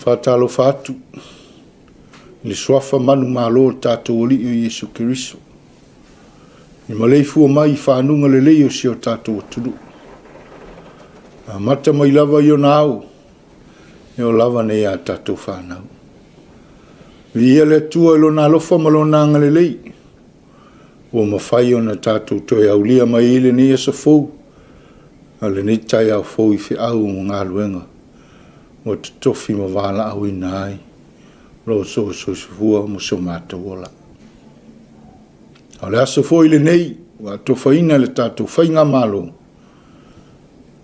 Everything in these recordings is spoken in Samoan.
Faatalofa atu i le suafa manumalo o le tatou Alii o Iesu Keriso, i maleifua mai i fanuga lelei o si o tatou atunuu. Amata mai lava i ona ao, e oo lava nei a tatou fanau. Viia le Atua i lona alofa ma lona agalelei, ua mafai ona tatou toe aulia mai ai lenei aso fou, a lenei taeao fou i feau ma galuega ua totofi ma valaauina ai lo outou soifua ma so matou ola. A o le aso foi lenei ua atofaina e le tatou Faigamalo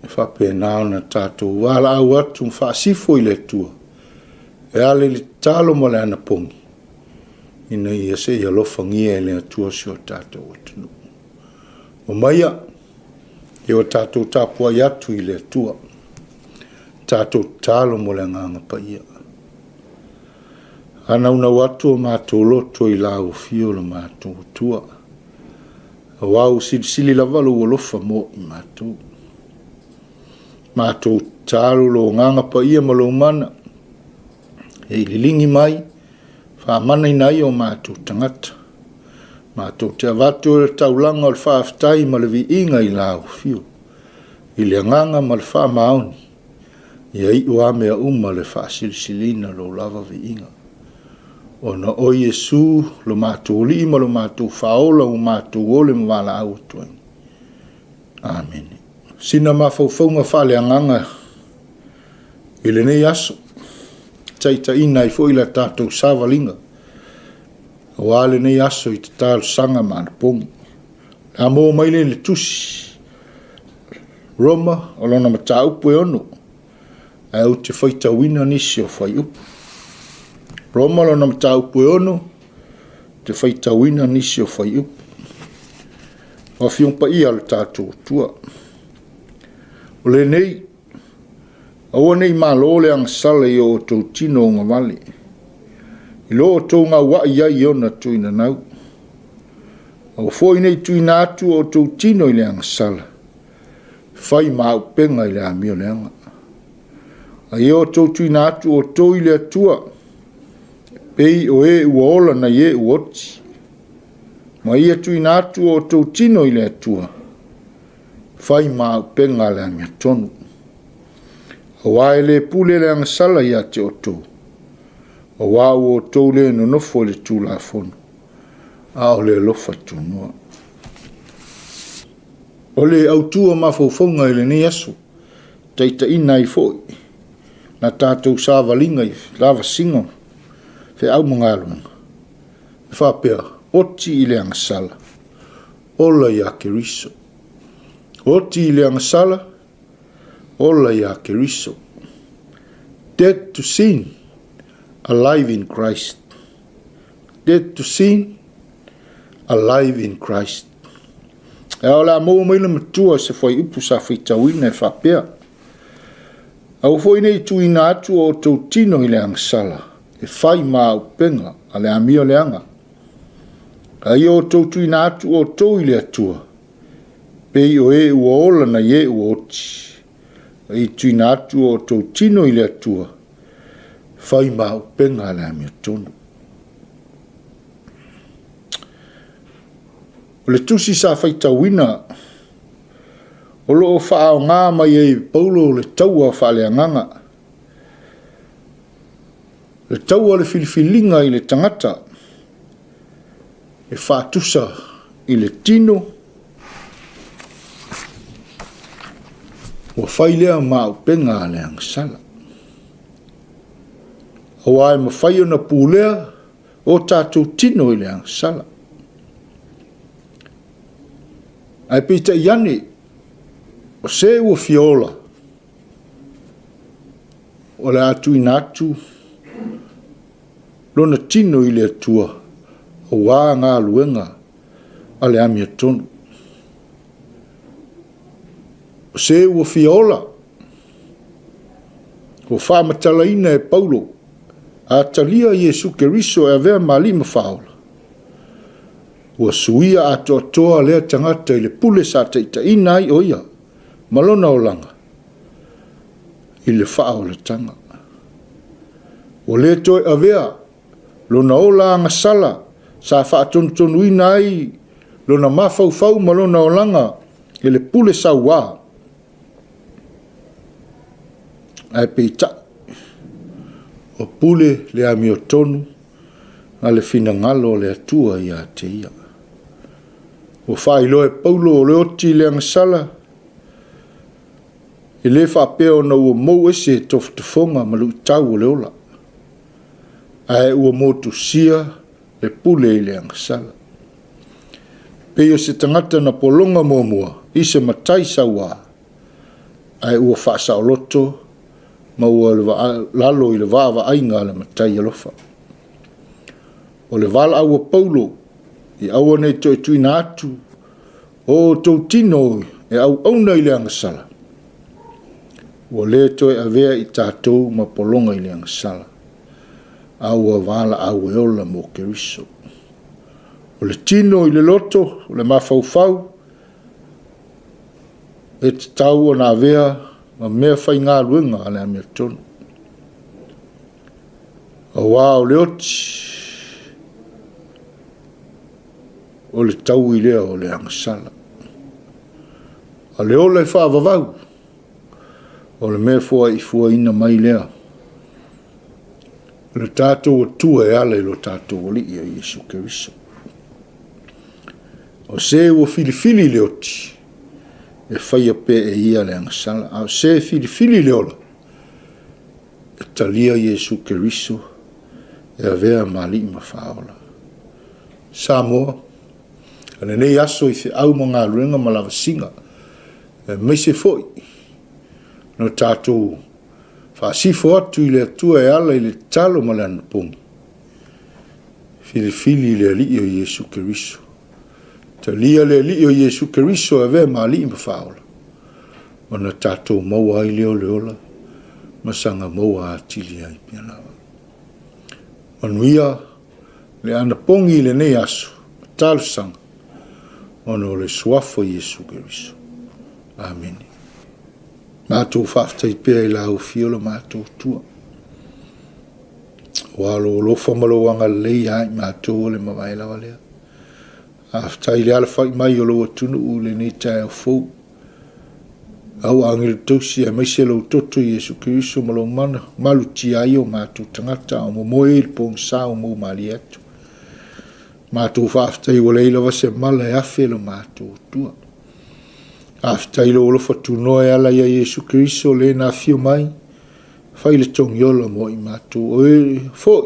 e faapena ona tatou valaau atu ma faasifo i le Atua e ala i le tatalo ma le anapogi ina ia se i alofagia e le Atua si o tatou atunuu. Omaia, e o tatou tapuai atu i le Atua, tatou tatalo mo le Agaga Paia. A naunau atu o matou loto i lau afio lo matou Atua, aua ua silisili lava lou alofa mo i matou. Matou tatalo lou Agaga Paia ma lou mana, e i liligi mai, faamanaina ai o matou tagata. Matou te avatu le taulaga o le faafetai ma le viiga i lau afio, i le agaga ma le faamaoni, ia iu a mea uma le faasilisiliina lou lava viiga. Ona o Iesu, lo matou Alii ma lo matou Faaola ua matou ole ma valaau atu ai. Amene. Sina mafaufauga faaleagaga i lenei aso, taitaiina ai foi la tatou savaliga aua lenei aso i te talosaga ma anapogi. O le a maua mai lea i le tusi Roma o lona mataupu e 6, ae ou te faitauina nisi o fuaiupu. Roma lona mataupu e 6, ou te faitauina nisi o fuaiupu. O Afioga Paia o le tatou Atua. O lenei, Aua ne i malo le agasala i o outou tino ugavale, i lo outou gauai ai i ona tuinanau. Aua foi ne i tuuina atu o outou tino i le agasala, fai ma auupega i le amioleaga. A ia outou tuuina atu outou i le Atua, e pei o e ua ola nai e ua oti. Ma ia tuuina atu o outou tino i le Atua, fai ma auupega a le amiotonu. Aua e le pule le agasala ia te outou, aua ua outou le nonofo i le Tulafono, a o le alofa tumua. O le autu o mafaufauga i lenei aso, taitaiina ai foi na tatou savaliga i lavasiga feau ma galuega, e faapea, oti i le agasala, ola ia Keriso. Oti i le agasala, ola ia Keriso. Dead to sin, alive in Christ. Dead to sin, alive in Christ. E ao le a maua mai le matua se fuaiupu sa faitauina e faapea. Aua foi ne i tuuina atu o outou tino i le agasala, e fai ma auupega a le amioleaga. A ia outou tuuina atu outou i le Atua, pei o e ua ola nai e ua oti. A ia tuuina atu outou tino i le Atua, fai ma auupega a le amiotonu. O le tusi sa faitauina o lo o faaaoga mai ai e Paulo le taua faaleagaga, Le taua o le filifiliga i le tagata e faatusa i le tino, ua fai lea ma auupega a le agasala. Aua e mafai ona pulea o tatou tino i le agasala. Ae peitai ane, o se ua fia ola, O le a tuuina atu lona tino i le Atua aua galuega a le amiotonu. O se ua fia ola, ua faamatalaina e Paulo, a talia Iesu Keriso e avea ma Alii ma Faaola, ua suia atoatoa lea tagata i le pule sa taitaiina ai o ia ma lona olaga i le faaolataga. Ua le toe avea lona ola agasala sa faatonutonuina ai lona mafaufau ma lona olaga e le pule sauā. Ae peitai, ua pule le amiotonu a le finagalo o le Atua ia te ia. Ua faailoa e Paulo o le oti i le agasala, e le faapea ona ua mou ese tofotofoga ma luitau o le ola, ae ua motusia le pule i le agasala. Pei o se tagata na pologa muamua i se matai sauā, ae ua faasaoloto ma ua lalo i le vaavaaiga a le matai alofa. O le valaau a Paulo ia aua ne i toe tuuina atu o outou tino e auauna i le agasala, ua le toe avea i tatou ma pologa i le agasala, a ua valaau e ola mo Keriso. O le tino i le loto, o le mafaufau, e tatau ona avea ma mea faigaluega a le amiotonu. Aua o le oti, o le taui lea o le agasala. A le ola e faavavau, o le mea fuaifuaina mai lea o le tatou Atua e ala i lo tatou Alii ia Iesu Keriso. O se ua filifili le oti, e faia pea e ia le agasala, a o se e filifili le ola, e talia Iesu Keriso e avea ma Alii ma Faaola. Samoa, o lenei aso i feau ma galuega ma lavasiga, aemaise foi no tatou faasifo atu i le Atua e ala i le tatalo ma le anapogi, filifili le Alii o Iesu Keriso. Talia le Alii o Iesu Keriso e avea ma Alii ma Faaola, ona tatou maua ai lea o le ola ma saga maua atili ai pea lava. Manuia le anapogi i lenei aso ma talosaga ona o le Suafa o Iesu Keriso. Amene. Matou faafetai pea i lau Afio lo matou Atua. Aua o lou alofa ma lou agalelei ia i matou o le mavae lava lea. Faafetai i le alafai mai o lou atunuu i lenei taeao fou. Au agelu tausi aemaise lou toto Iesu Keriso ma lou mana, malutia ai o matou tagata a o momoe ai i le pogisa o mou malie atu. Matou faafetai ua leai lava se mala e afe lo matou Atua. Faafetai i lou alofa tunoa e ala ia Iesu Keriso le na afio mai, fai le togiola mo i matou. O e foi,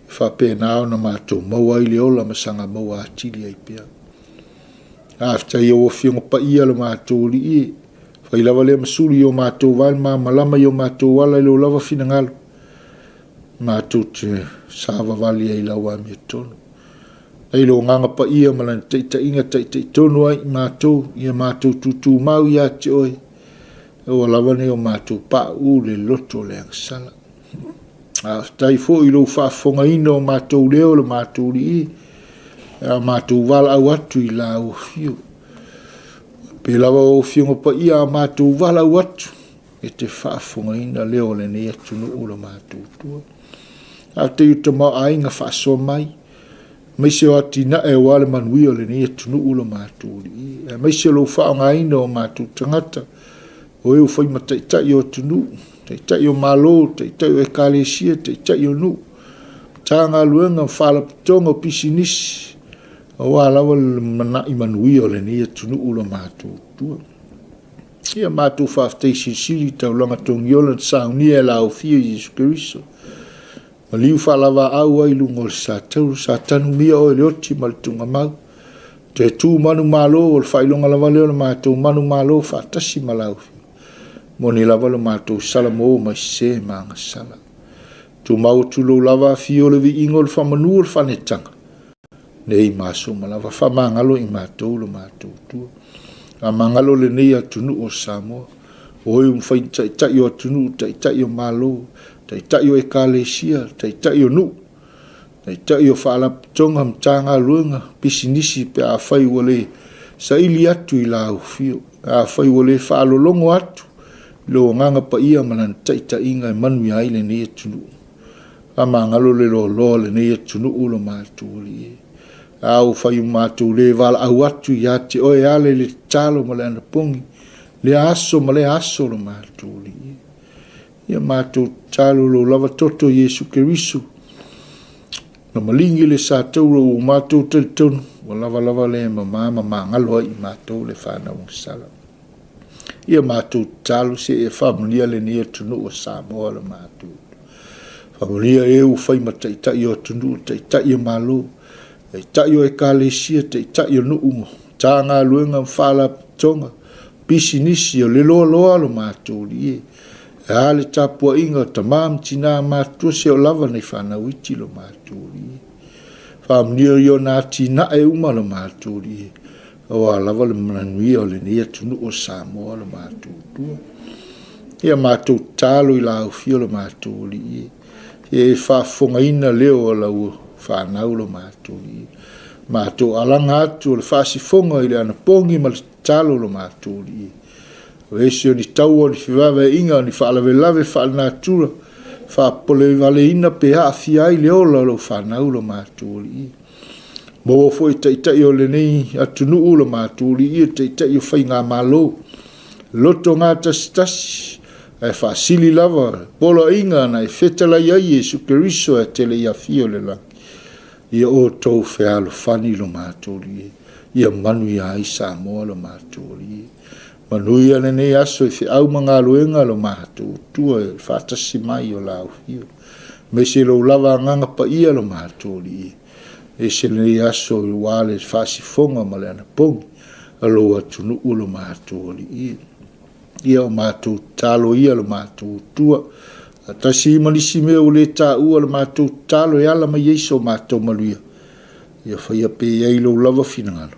e faapena ona matou maua ai le ola ma saga maua atili ai pea. Faafetai i ou Afioga Paia lo matou Alii e, fai lava lea ma suli i o matou vae le malamalama i o matou ala i lou lava finagalo, matou te savavali ai i lau amiotonu. Ai lou Agaga Paia ma lana taitaiga taitaitonu ai i matou, ia matou tutumau ia te oe, aua lava ne i o matou pauu le loto o le agasala. Faafetai foi i lou faafofogaina o matou leo le matou lii, a matou valaau atu i la ou afio. Pe lava o afioga paia a matou valaau atu, e te faafofogaina leo o lenei atunuu lo matou tua. Faafetai o tamaoaiga faasoa mai, aemaise o atinae aua le manuia o lenei atunuu lo matou alii, aemaise o lou faaaogaina o matou tagata, o e ua fai ma taitai o atunuu, taitai o Malo, taitai o Ekalesia, taitai o nuu, Matagaluega, Faalapotopotoga o Pisinisi, aua lava le lumanai manuia o lenei atunuu lo matou Atua. Ia matou faafetai silisili i taulaga togiola na saunia e la Ofia Iesu Keriso. Maliu faalavaau ai i luga o le satauro, sa tanumia oe i le oti ma le tugamau. Toe tu manumalo, o le faailoga lava lea o le matou manumalo faatasi ma lau Afioga. Moni lava lo matou salamo mai sese ma agasala. Tumau atu lou lava afio o le viiga o le faamanu o le faanetaga. Nei ma aso uma lava, faamagalo i matou lo matou Atua. Faamagalo lenei atunuu o Samoa. O oe ua mafai taitai o atunuu, taitai o Malo, taitai o Ekalesia, taitai o nuu, taitai o faalapotopotoga, Matagaluega, pisinisi pe afai ua le saili atu i lau afio, pe afai ua le faalologo atu i lou Agaga Paia ma Lana taitaiga e manuia ai lenei atunuu. Faamagalo le loaloa o lenei atunuu lo matou Alii e. A ua fai o matou le valaau atu ia te oe e ala i le tatalo ma le anapogi, lea aso ma lea aso lo matou Alii e. Ia matou tatalo i lou lava toto Iesu Keriso, na maligi le sataura ua matou talitonu, ua lava lava le mama ma magalo ai i matou le fanau agasala. Ia matou tatalo se e faamanuia lenei atunuu o Samoa lo matou. Faamanuia e ua fai ma taitai o atunuu, taitai o Malo, taitai o ekalesia, taitai o nuu ma Matagaluega ma faalapotopotoga, pisinisi, o le loaloa lo matou alii e. E a le tapuaiga o tama ma tina matutua se o lava nai fanau iti lo matou alii e. Faamanuia i ona atinae uma lo matou alii e. Aua lava le manuia o lenei atunuu o Samoa lo matou Atua. Ia matou tatalo i laufia lo matou Alii e. Ia e faafofogaina leo o lau fanau lo matou Alii. Matou alaga atu o le faasifoga i le anapogi ma le tatalo lo matou Alii. O ese o ni taua o ni fevaevaeaiga o ni faalavelave faalenatura, faapolevaleina pe aafia ai le ola o lau fanau lo matou Alii. Maua foi taitai o lenei atunuu lo matou alii, taitai o faigamalo, loto gatasitasi, ae faasili lava poloaiga na e fetalai ai Iesu Keriso e te le i afio i le lagi. Ia outou fealofani lo matou alii, ia manuia ai Samoa lo matou alii. Manuia lenei aso i feau ma galuega lo matou Atua i le faatasi mai o lau afio. Aemaise lou lava agaga paia lo matou Alii, aemaise lenei aso aua le faasifoga ma le anapogi a lou atunuu lo matou Alii. Ia o matou tatalo ia lo matou Atua, faatasi ai ma nisi mea ua le taua le matou tatalo e ala mai ai so matou manuia, ia faia pea i ai lou lava finagalo,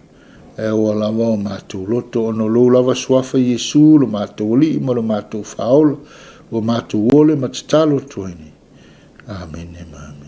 ae aua lava o matou loto, ona o lou lava suafa Iesu, lo matou Alii ma lo matou Faaola, ua matou ole ma tatalo atu ai nei. Amene ma amene.